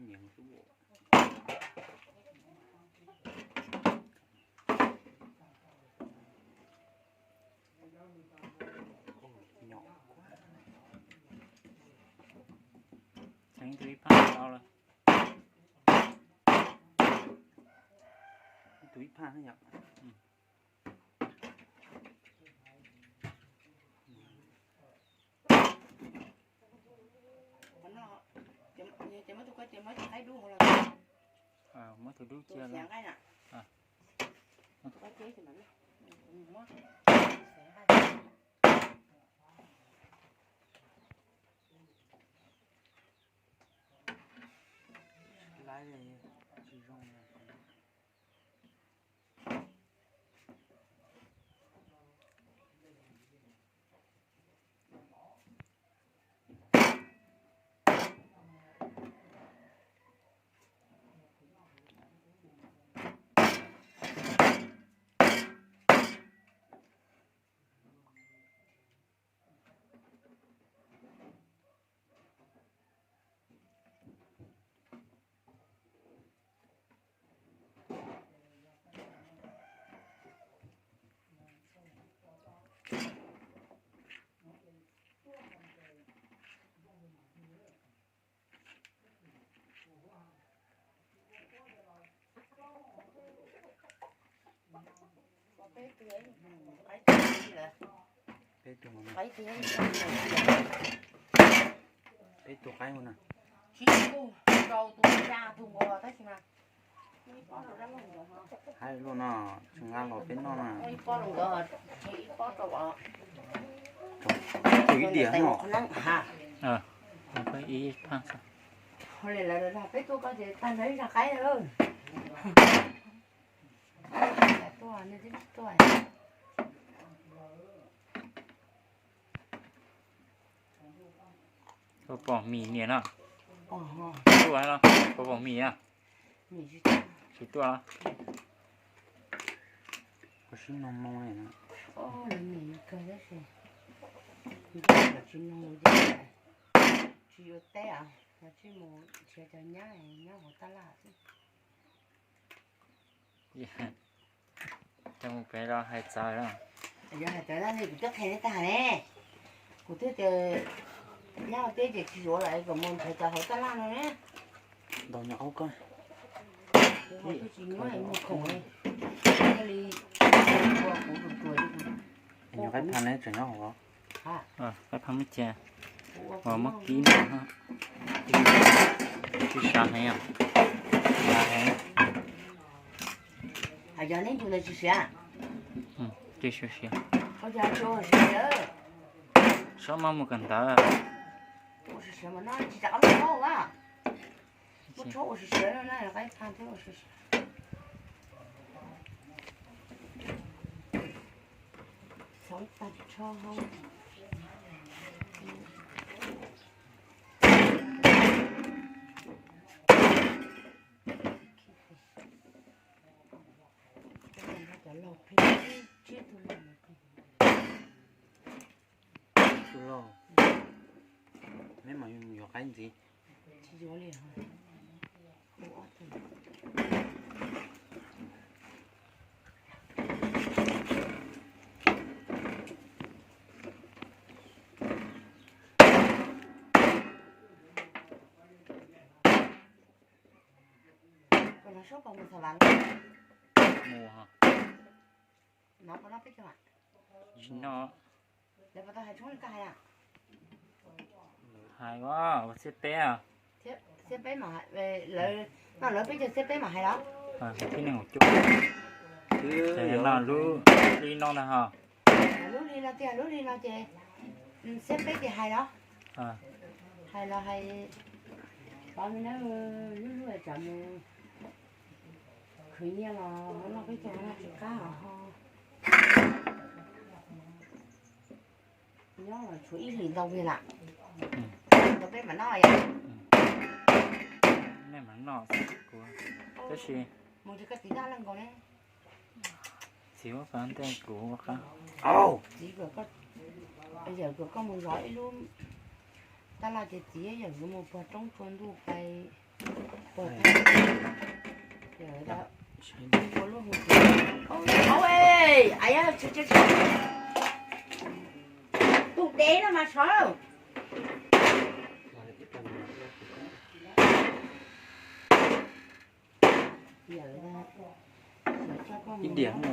Nyeem xwb. Nyom, tseem ib tug ib phaj tau lawm. Ib tug ib phaj yom. Muab tus dub cia. Laiv tsis zoo. Peb tug, peb tug qaib ua na. Hais lus no tsis nqa los peb noj na. Tus ib diam no. Ib phaj. Peb tuaj koj ces tag nrho ib zaj qaib lawm. Tuaj, nej twb tsis tuaj. Koj pom mis niam no. Tuaj no, koj pom mis na. Tsis tuaj los? Koj sib noog noog li no. Tsis yuav teb os, los tsij mus nrhiav cov nyab nyob hauv tab laj xwb. Coj mus pem los hais txawv no. Yog hais txawv no kuv twb qhia nej tag ne. Kuv twb tias nyob hauv teb ces tsis yuav lawm, kom mus nrhiav cov hauv tab laj no ne. Ntaus nyuag aub koj. Kuv twb tsis nyob mus khoom li. Ua kuv ruam ruam li. Nyuag qaib phaj ne tseem nyob hauv. Qaib phaj muab cia, uas muab kib no. Tsis siav heev os. Siav heev. Yog neb tus ntawd tsis siav? Tsis siav. Tsob maj mus kawm ntawv. Ua siav siav mas no tsis rov qab muab tshuab ua siav siav no na, qaib phaj thiab ua siav siav. Xob tag tsho hau. Cov laus pheej tsiab tus laus. Tus laus, neb mam yuav qaib ntxiv. Tsis yuav li hos. Mus hos. Tsis noj. Hais ua xiab peb os. Xiab peb mas, lawv noj lawv peb caug xiab peb mas hais los? Thib nees nkaum cuaj. Noj lub li no na hos. Lub li no tiag, lub li no ces xiab peb ces hais los? Hais los hais, pov me na, lub lub tsam mus khwv nyiaj los noj peb caug no tsis qab os. Nyob los tshuav ib hlis ntau li lawm. Ntau peb mam noj yom. Nej mam noj, kuv tab sis mus tsis koj txiv dab leej nkaus ne. Txiv ua qab ntej kuv ua qab. Txiv, yawm kom koj mus zov ib lub tab laj ces txiv yawm yuav mus pog roob tsua ntuj pais. Tus dev no mas sov. Ib diam no.